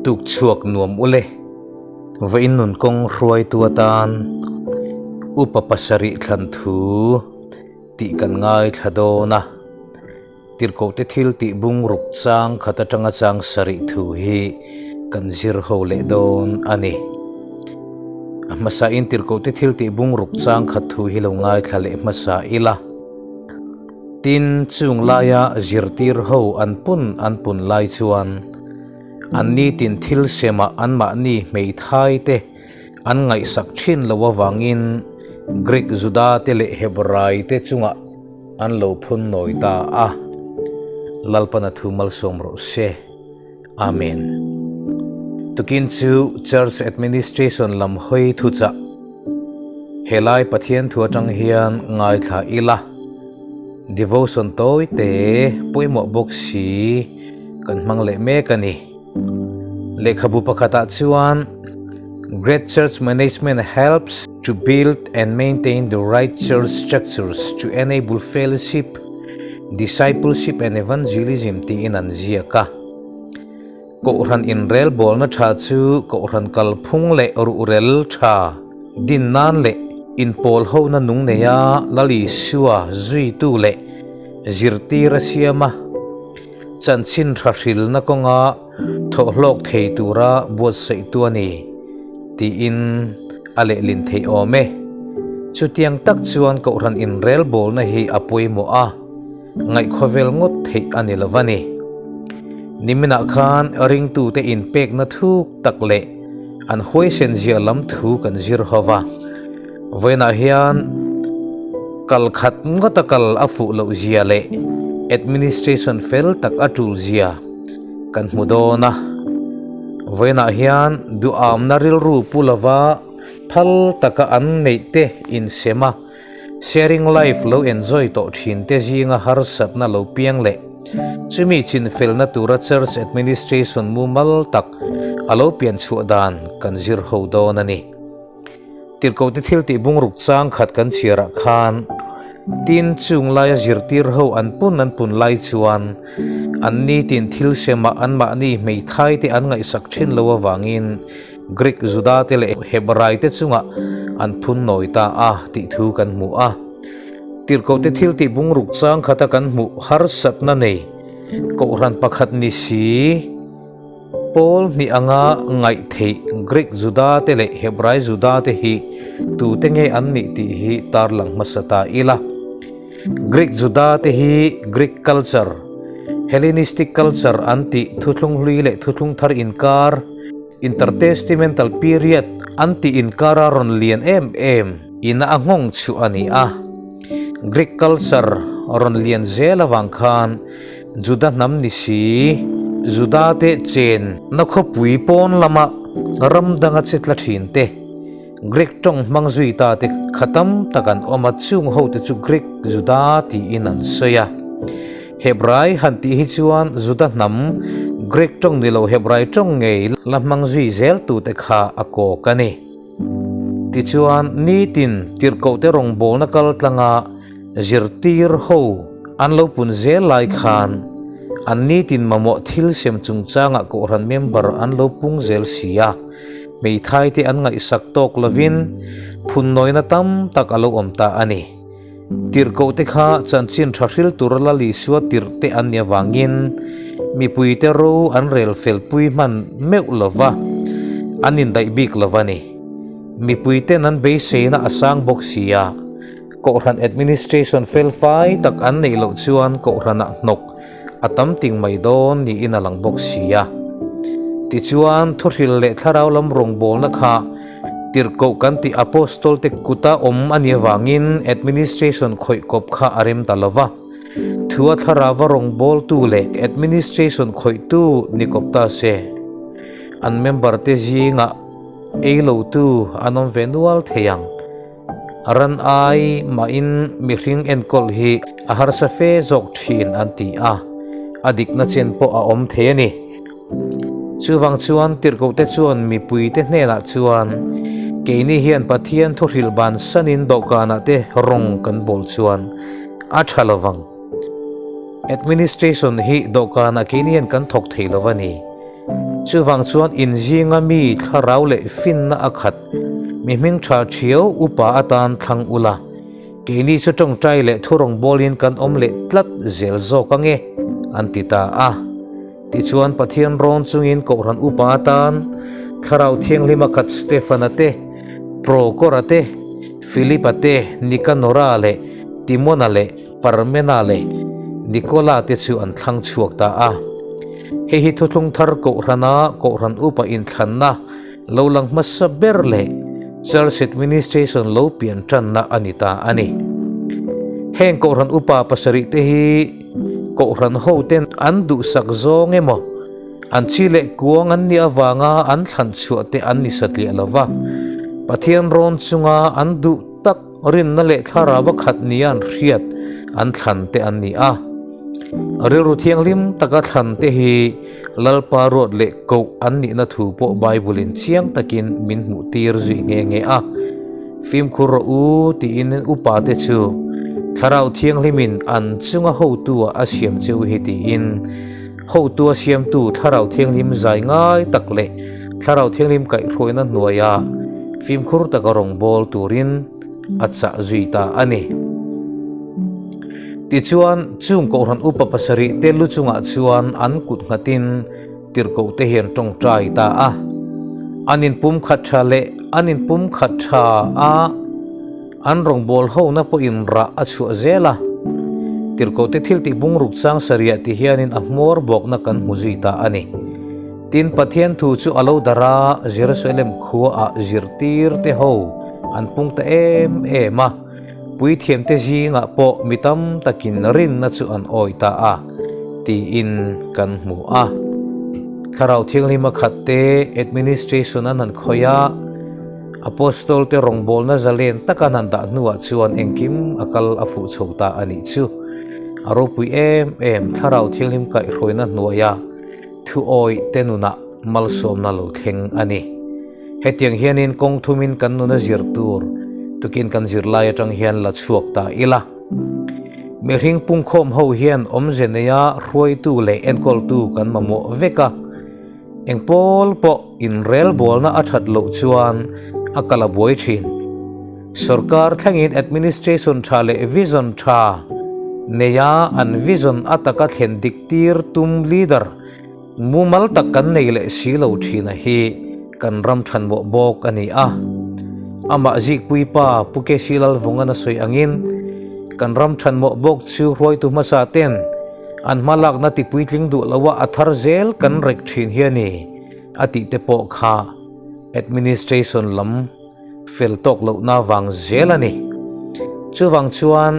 Tuk chhuak nuam ule. Vawiin nun kawng hruaitu atan upa pasarih thlan thu tih kan ngaithla dawn a. Tirhkohte thil tih bung ruk chang khat atanga chang sarih thu hi kan zir ho leh dawn a ni. A hmasain tirhkohte thil tih bung ruk chang khat thu hi lo ngaithla leh hmasa ila. Tin, chung laia zirtir ho an pun an pun lai chuan an nitin thil semah anmahni hmeithai te an ngaihsak thin lo avangin Greek Juda te leh Hebrai te chungah an lo phun nawi ta a. Lalpana thu malsawm rawh se. Amen. Tukin chu Church Administration lam hawi thuchah helai Pathian thu atang hian ngaithla ila, devotion tawi te pawimawh bawk si kan hmang leh mek a ni. Lehkhabu pakhatah chuan Great Church Management helps to build and maintain the right church structures to enable fellowship, Discipleship and Evangelism tiin an ziak a. Kohhran inrelbawlna tha chu kohhran kalphung leh ruhrel tha din nan leh inpawlhona nung neia Lal Isua zuitu leh zirtir a siam a, chanchin tha hrilna kawnga thawhhlawk thei tura buatsaihtu a ni tiin a lehlin theih awm e. Chutiang tak chuan kohhran inrelbawlna hi a pawimawh a, ngaihkhawvel ngawt theih a ni lo va ni. Niminah khan ringtute inpekna thuk tak leh an huaisen zia lam thu kan zir ho va. Vawiinah hian kal khat ngawta kal a fuh loh zia leh administration fel tak a tul zia kan hmu dawn a. Vawiinah hian duhamna rilru pu lova phal taka an neih te insem a, sharing life lo enjoy tawh thin te zinga harsatna lo piang leh chumi chinfelna tura church administration mumal tak a lo pian chhuah dan kan zir ho dawn a ni. Tirhkohte thil tih bungruk chang khat kan chhiarah khan tin chung laia zirtir ho an pun an pun lai chuan an nitin thil semah anmahni hmeithai te an ngaihsak thin lo avangin Greek Juda te leh Hebrai te chungah an phun nawi ta a tih thu kan hmu a. Tirhkohte thil tih bungruk chang khata kan hmuh harsatna nei kohhran pakhat ni si. Paul hnih anga ngaih theih Greek Juda te leh Hebrai Juda te hi tute nge an nih tih hi tarlang hmasa ta ila. Greek Juda te hi Greek culture, Hellenistic culture an tih thuthlung hlui leh thuthlung thar inkar, intertestamental period, an tih inkara rawn lian em em ina a nghawng chhuah a ni a. Greek culture rawn lian zel avang khan Juda hnam ni si, Juda-te chen na khawpui pawn lama ram danga che tla thin te, Greek tawng hmang zui ta te kha tam tak an awm a, chung hote chu Greek Juda tiin an sawi a. Hebrai han tih hi chuan Juda hnam Greek tawng ni lo Hebrai tawng ngei la hmang zui zel tute kha a kawk a ni. Tichuan, nitin tirhkohte rawngbawlna kal tlanga Zirtir ho an lo pun zel lai khan an nitin mamawh thil sem chungchangah kohhran member an lo pung zel si a, hmeithai te an ngaihsak tawk lovin phunnawina tam tak a lo awm ta a ni. Tirhkoh te kha chanchin tha hril tura Lal Isua tirh te an nih avangin mipui te ro an rel fel pui hman meuh lova an indaih bik lova ni. Mipui ten an beiseina a sang bawk si a. Kohhran administration felfai tak an neih loh chuan kohhranah hnawk a tam ting mai dawn niin a lang bawk si a. Tichuan, thuhril leh thlarau lam rawngbawlna kha tirhkoh kan tih Apostol te kuta awm a nih avangin administration khawih kawp kha a rem ta lo va. Thua thlarauva rawngbawltu leh administration khawihtu ni kawp ta se, an member te zingah ei lotu an awm ve nual thei ang. Ran ai mahin mihring enkawl hi a harsa fe zawk thin an ti a, a dikna chen pawh a awm thei a ni. Chuvang chuan tirhkohte chuan mipuite hnenah chuan, Keini hian Pathian thuhrilh bansanin dawhkanah te rawng kan bawl chuan a tha lovang. Administration hi dawhkanah keini hian kan thawk thei lo a ni. Chuvang chuan in zinga mi thlarau leh finna a khat mi hming tha thiau upa atan thlang ula, keini chu tawngtai leh thurâwng bawlin kan awm leh tlat zel zawk ange, an ti ta a. Tichuan Pathian rawn chungin Kohhran upa atan Thlarau Thianghlim a khat Stefana te, Prokora te, Filipa te, Nikanora leh Timona leh Parmena leh Nikola te chu an thlang chhuak ta a. Hei hi Thuthlung Thar Kohhrana Kohhran upa inthlanna lo lang hmasa ber leh Church Administration lo pian tanna a ni ta a ni. Heng Kohhran upa pasarih te hi Kohhran hoten an duhsak zawng emaw, an chi leh kuang an nih avanga an thlan chhuah te an ni satliah lo va, Pathian rawn chunga an duh tak rinna leh thlarau a khat nia an hriat an thlan te an ni a. Rilru thianghlim taka thlan te hi Lalpa ruat leh koh an nihna thu pawh Bible in chiang takin min hmuh tir zui nghe nghe a. Fimkhur rawh u tiin upa te chu Thlarau Thianghlimin an chunga hotu ah a siam che u hi tiin hotu a siamtu Thlarau Thianghlim zai ngai tak leh Thlarau Thianghlim kaihhruaina hnuaia fimkhur taka rawngbâwl turin a chah zui ta a ni. Tichuan, chung Kohhran upa pasarih te lu chungah chuan an kut nghatin tirhkoh te hian tawngtai ta a. An inpum khat tha leh an inpum khat tha a, an rawngbâwl hona pawhin rah a chhuah zel a. Tirhkoh te thil tih bungruk chang sarih ti hianin a hmawr bawkna kan hmu zui ta a ni. Tin, Pathian thu chu a lo darh a, Jerusalem khuaah zirtir te ho an pung ta em em a, puithiamte zingah pawh mi tam takin rinna chu an awi ta a, tiin kan hmu a. Thlarau Thianghlima khatte administration an han khawih a, Apostol te rawngbawlna zalen taka an han dah hnuah chuan engkim a kal a fuh chho ta a nih chu. A ropui em em Thlarau Thianghlim kaihhruaina hnuaiah Thuawi te nunah malsawmna lo thleng a ni. Hetiang hianin kawng thumin kan nuna zir tur tukin kan zirlai atang hian la chhuak ta ila. Mihring pungkhawm ho hian awmze neia hruaitu leh enkawltu kan mamawh vek a. Eng pawl pawh inrelbawlna a that loh chuan a kal a buai thin. Sorkar thlengin administration tha leh vision tha neia an vision a taka thlen dik tir tum leader mumal tak kan nei leh si lo thina hi kan ram thanmawh bawk a ni a. Amah Zikpui pa Pu KC Lalvungan a sawi angin kan ram thanmawh bawk chu hruaitu hmasa ten an hmalakna tipuitling duh loa a thar zel kan rek thin hi a ni a tih te pawh kha administration lam fel tawk lohna vang zel a ni. Chuvang chuan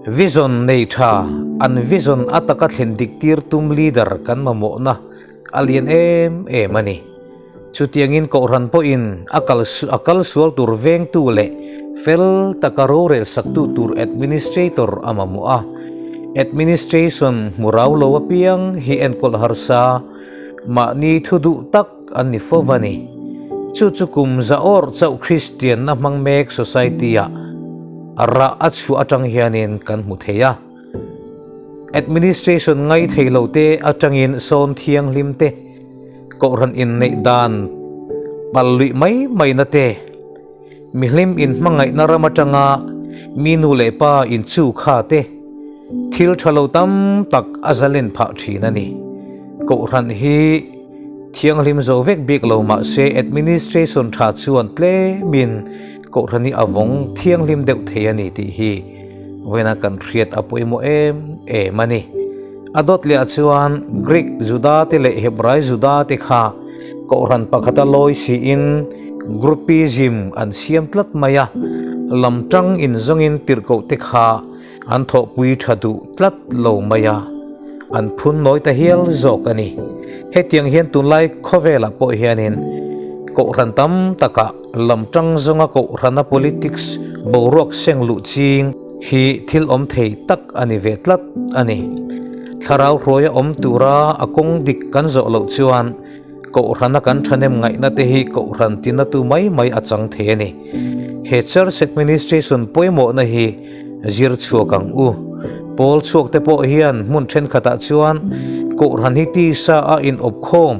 vision nei tha, an vision a taka thlen dik tir tum leader kan mamawhna a lian em em a ni. Chutiangin Kohhran pawhin a kal a kal sual tur vengtu leh fel taka rorel saktu tur administrator a mamawh a. Administration hmu rau lo apiang hi enkawl harsa mahni thu duh tak an ni fo va ni. Chu chu kum za awrh chauh Kristianna hmang mek society-ah rah a chhuah atang hianin kan hmu thei a. Administration ngai thei lo te atangin sawn thianghlim te, kohhran inneih dan pal luih mai maina te, Mihlim inhmangaihna ram atanga mi nu leh pa inchu kha te thil tha lo tam tak a zalen phah thin a ni. Kohhran hi thianghlim zo vek bik lo mah se administration tha chuan tlemin kohhran hi a vawng thianghlim deuh thei a ni tih hi vawiina kan hriat a pawimawh em em a ni. A dawt leh ah chuan Greek Juda te leh Hebrai Juda te kha Kohhran pakhata lawi siin groupism an siam tlat mai a, lam tang inzawngin tirhkoh te kha an thawhpui tha duh tlat lo mai a, an phun nawi ta hial zawk a ni. Hetiang hian tunlai khawvelah pawh hianin kohhran tam takah lam tang zawnga kohhrana politics boruak seng luh ching hi thil awm thei tak a ni ve tlat a ni. Thlarau hruaia awm tura a kawng dik kan zawh loh chuan Kohhrana kan thahnem ngaihna te hi Kohhran tinatu mai mai a chang thei a ni. He Church Administration pawimawhna hi zir chhuak ang u. Pawl chhuak te pawh hian hmun thenkhatah chuan Kohhran hi tisa a inawpkhawm.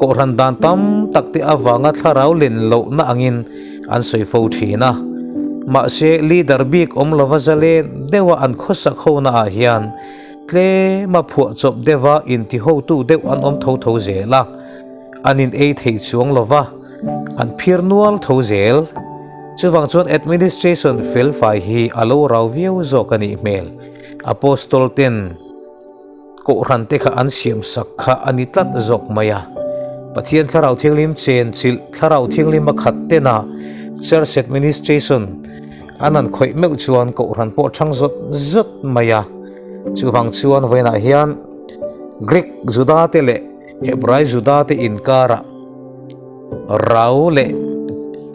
Kohhran dan tam tak te avanga thlarau len lohna angin an sawi fo thin a. Mahse, leader bik awm lova zalen deuha an khawsak hona ah hian tlema phuahchawp deuha intihotu deuh an awm tho tho zel a, an in ei thei chuang lova an phir nual tho zel. Chuvang chuan administration felfai hi a lo rau viau zawk a nih hmel. Apostol ten. Kohhran te kha an siam sak kha a ni tlat zawk mai a. Pathian Thlarau Thianghlim chen chilh Thlarau Thianghlim a khat tena Church Administration an han khawih meuh chuan Kohhran pawh a thang zawt zawt mai a. Chuvang chuan vawiinah hian Greek Juda te leh Hebrai Juda te inkarah Rau leh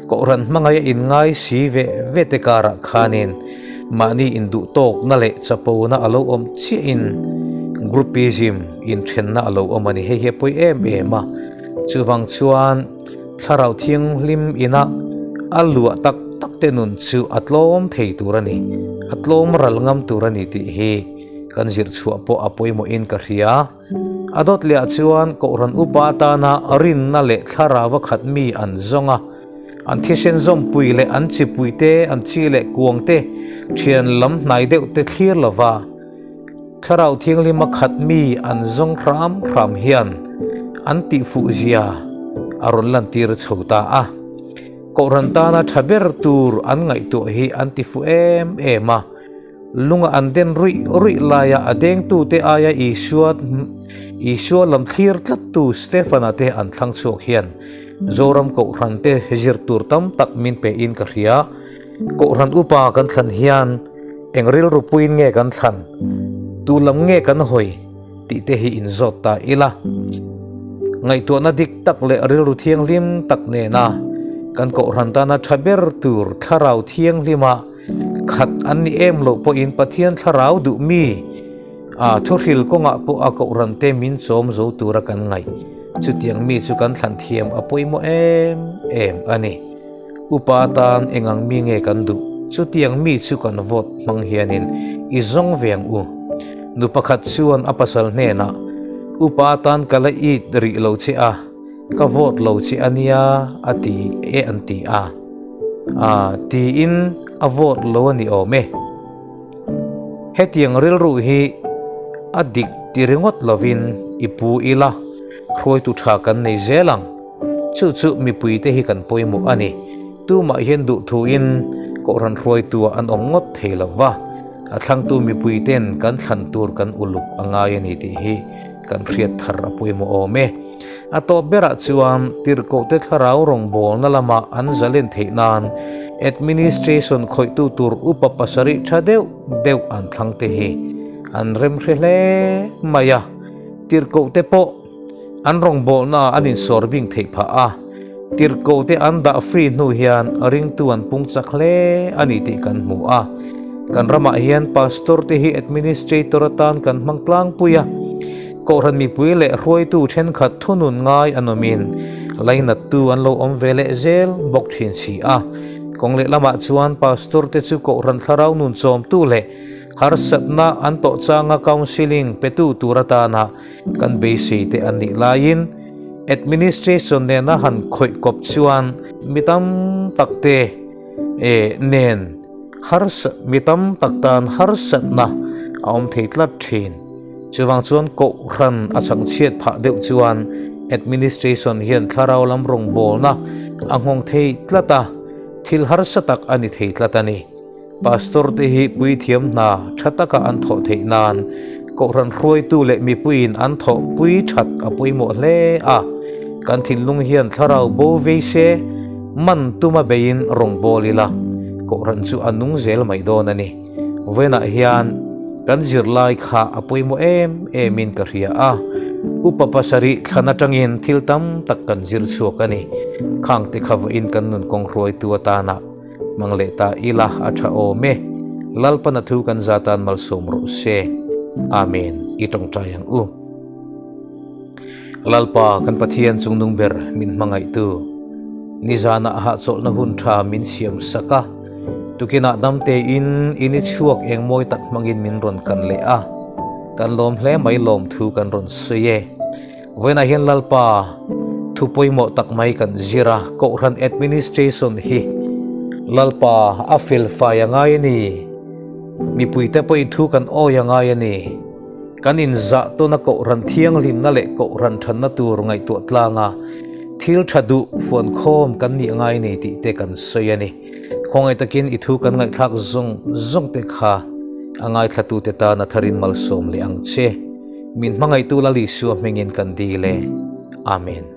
Kohhran hmangaih a inngai si ve ve te karah khanin mahni induhtawkna leh chapona a lo awm chiahin groupism inthenna a lo awm a ni. Hei hi a pawi em em a, chuvang chuan Thlarau Thianghlim ina a luah tak tak te nun chu a tlawm thei tur a ni, a tlawm ral ngam tur a ni tih hi kan zir chhuah pawh a pawimawhin ka hria. A dawt leh ah chuan Kohhran upa atana rinna leh thlarau a khat mi an zawng a, an thisen zawmpui leh an chipui te, an chi leh kuang te, thian lam hnai deuh te thlir lova Thlarau Thianghlim a khat mi an zawng hram hram hian an tihfuh zia a rawn lantir chho ta a. Kohhran tana tha ber tur an ngaihtuah hi an tifuh em em a. Lunga an den ruih ruih laia a dengtute aia Isua Isua lam thlir tlattu Stefana te an thlang chhuak hian Zoram Kohhran te zir tur tam tak min pe in ka hria. Kohhran upa kan thlan hian eng rilru puiin nge kan thlan, tu lam nge kan hawi tih te hi inzawt ta ila. Ngaihtuahna dik tak leh rilru thianghlim tak nena kan Kohhran tana tha ber tur Thlarau Thianghlima Khat an ni em loh pawhin Pathian thlarau duh mi a thuhril kawngah pawh a kohhran te min chawm zo tura kan ngaih. Chutiang mi chu kan thlan thiam a pawimawh em em a ni. Upa atan eng ang mi nge kan duh? Chutiang mi chu kan vote hmang hianin i zawng ve ang u. Nu pakhat chuan a pasal hnenah, Upa atan ka la it rih lo che a. Ka vote lo che a nia a ti e an ti a. A tiin a vote lo a ni awm e. Hetiang rilru hi a dik ti ringawt lovin i pu ila hruaitu tha kan nei zel ang. Chu chu mipuite hi kan pawimawh a ni. Tumah hian duhthuin Kohhran hruaitua an awm ngawt thei lo va, a thlangtu mipuiten kan thlan tur kan uluk a ngai a ni tih hi kan hriat thar a pawimawh awm e. A tawp berah chuan tirhkohte thlarau rawngbawlna lama an zalen theih nan administration khawihtu tur upa pasarih tha deuh deuh an thlang te hi an remhre hle mai a. Tirhkohte pawh an rawngbawlna ah an insawr bing theih phah a, tirhkohte an dah free hnu hian ringtu an pung chak hle a ni tih kan hmu a. Kan ramah hian pastor te hi administrator atan kan hmang tlangpui a. Kohhran mipui leh hruaitu thenkhat thunun ngai an awmin lainattu an lo awm ve leh zel bawk thin si a. Kawng leh lamah chuan Pastor te chu Kohhran thlarau nun chawmtu leh harsatna an tawh changa counselling petu tur atana kan beisei te an nih laiin administration nena han khawih kawp chuan mi tam tak te nen harsat mi tam tak tan harsatna a awm thei tlat thin. Chuvang chuan Kohhran a chhangchhiat phah deuh chuan administration hian thlarau lam rawngbawlna a nghawng thei tlat a, thil harsa tak a ni thei tlat a ni. Pastor te hi puithiam hna tha taka an thawh theih nan Kohhran hruaitu leh mipuiin an thawhpui that a pawimawh hle a, kan thinlung hian thlarau bo vei se man tuma beiin rawngbâwl ila Kohhran chu a nung zel mai dawn a ni. Vawiinah hian kan zirlai kha a pawimawh em emin ka hria a, upa pasarih thlan atangin thil tam tak kan zir chhuak a ni. Khangte kha vawiin kan nun kawng hruaitu atana hmang leh ta ila a tha awm e. Lalpana thu kan zatan malsawm rawh se. Amen. I tawngtai ang u. Lalpa kan Pathian chungnung ber min hmangaihtu, nizanah hahchawlhna hun tha min siam sak a, tukinah damtein in i chhuak eng mawi tak hmangin min rawn kan leh a, kan lawm hle mai lawmthu kan rawn sawi e. Vawiinah hian Lalpa Thu pawimawh tak mai kan zir a, Kohhran Administration hi Lalpa a fel fai a ngai a ni. Mipuite pawhin thu kan awi a ngai a ni. Kan inzah tawna Kohhran thianghlimna leh Kohhran thanna tur ngaihtuah tlanga thil tha duh fuankhawm kan nih a ngai a ni tih te kan sawi a ni. Khawngaih takin i thu kan ngaihthlak zawng zawng te kha a ngaithlatute tan a tharin malsawm leh ang che. Min hmangaihtu Lal Isua hmingin kan dil e. Amen.